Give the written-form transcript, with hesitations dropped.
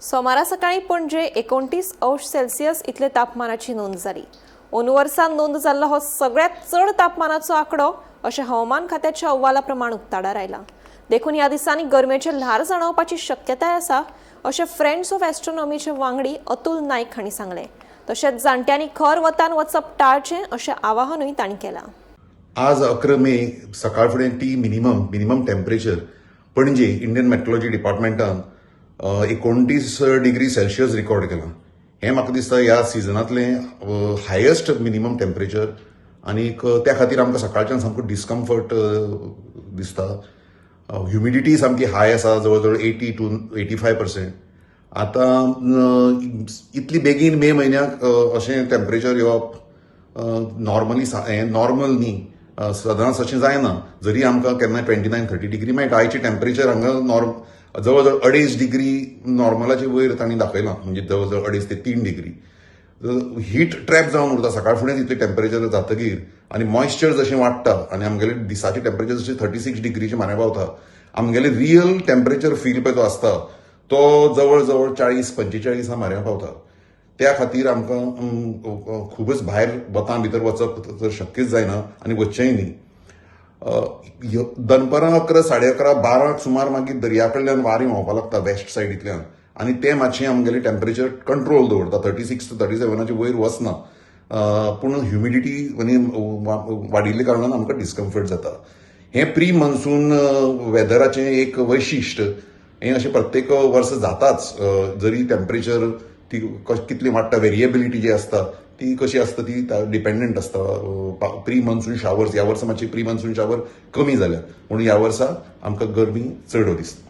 सोमारा सकाळी पणजे 29 अंश सेल्सियस इतले तापमानाची नोंद जाली. अंदू वर्सा नोंद जाल्लो हो सगळ्यात चड तापमानाचो आंकडो अशें हवामान खात्याच्या अहवाला प्रमाण उक्ताडार आयला. देखून ह्या दिसांनी गरमेचे ल्हार जाणवपाची शक्यताय आसा, अशें फ्रेंड्स ऑफ एस्ट्रॉनॉमीचे वांगडी अतुल नायक हांणी सांगलें. तशेंच जाणट्यांनी खर वतान वचप टाळचें अशें आवाहनूय तांणी केलां. आज 11 मे सकाळ फुडें टी minimum temperature Panaji Indian meteorology डिपार्टमेंटान 29 डिग्री सेल्शियस रिकॉर्ड केलां. हें म्हाका दिसता ह्या सिजनांतलें हायेस्ट मिनिमम टेम्परेचर आनीक त्या खातीर आमकां सकाळच्यान सामको डिस्कम्फर्ट दिसता. ह्युमिडिटी सामकी हाय आसा, जवळ जवळ 80 to 85%. आतां इतली बेगीन मे म्हयन्याक अशें टेम्परेचर येवप नॉर्मली हें नॉर्मल न्ही. सदांच अशें जायना. जरी आमकां केन्ना 29, 30 डिग्री मेळटा, आयचें टेम्परेचर हांगा जवळ जवळ 2.5 डिग्री नॉर्मलाचे वयर तांणी दाखयलां, म्हणजे जवळ जवळ 2.5 ते 3 डिग्री. हीट ट्रॅप जावन उरता सकाळ फुडें तितलें टेम्परेचर जातकीर आनी मॉइश्चर जशें वाडटा आनी आमगेलें दिसाचें टेम्परेचर जशें 36 डिग्रीचे म्हऱ्या पावता, आमगेलें रियल टेम्परेचर फील पळय तो आसता तो जवळ जवळ 40, 45 म्हऱ्या पावता. त्या खातीर आमकां खुबच भायर वतां भितर वचप तर शक्यच जायना आनी वचचेंय न्ही. दनपरां 11, 11:30, 12 सुमार मागीर दर्या कडल्यान वारें व्हांवपाक लागता वेस्ट सायडींतल्यान आनी तें मातशें आमगेलें टेम्परेचर कंट्रोल दवरता, 36 टू 37आचे वयर वचना. पूण ह्युमिडिटी आनी वाडिल्ल्या कारणान आमकां डिस्कम्फर्ट जाता. हें प्री मॉन्सून वेदराचें एक वैशिश्ट. हें अशें प्रत्येक वर्स जाताच. जरी टेम्परेचर ती कितली वाडटा, वेरिएबिलिटी जी आसता ती कशी आसता ती डिपेंडंट आसता प्री मॉन्सून शावर्स. ह्या वर्सा मातशी प्री मॉन्सून शावर कमी जाल्या म्हणून ह्या वर्सा आमकां गरमी चड दिसता.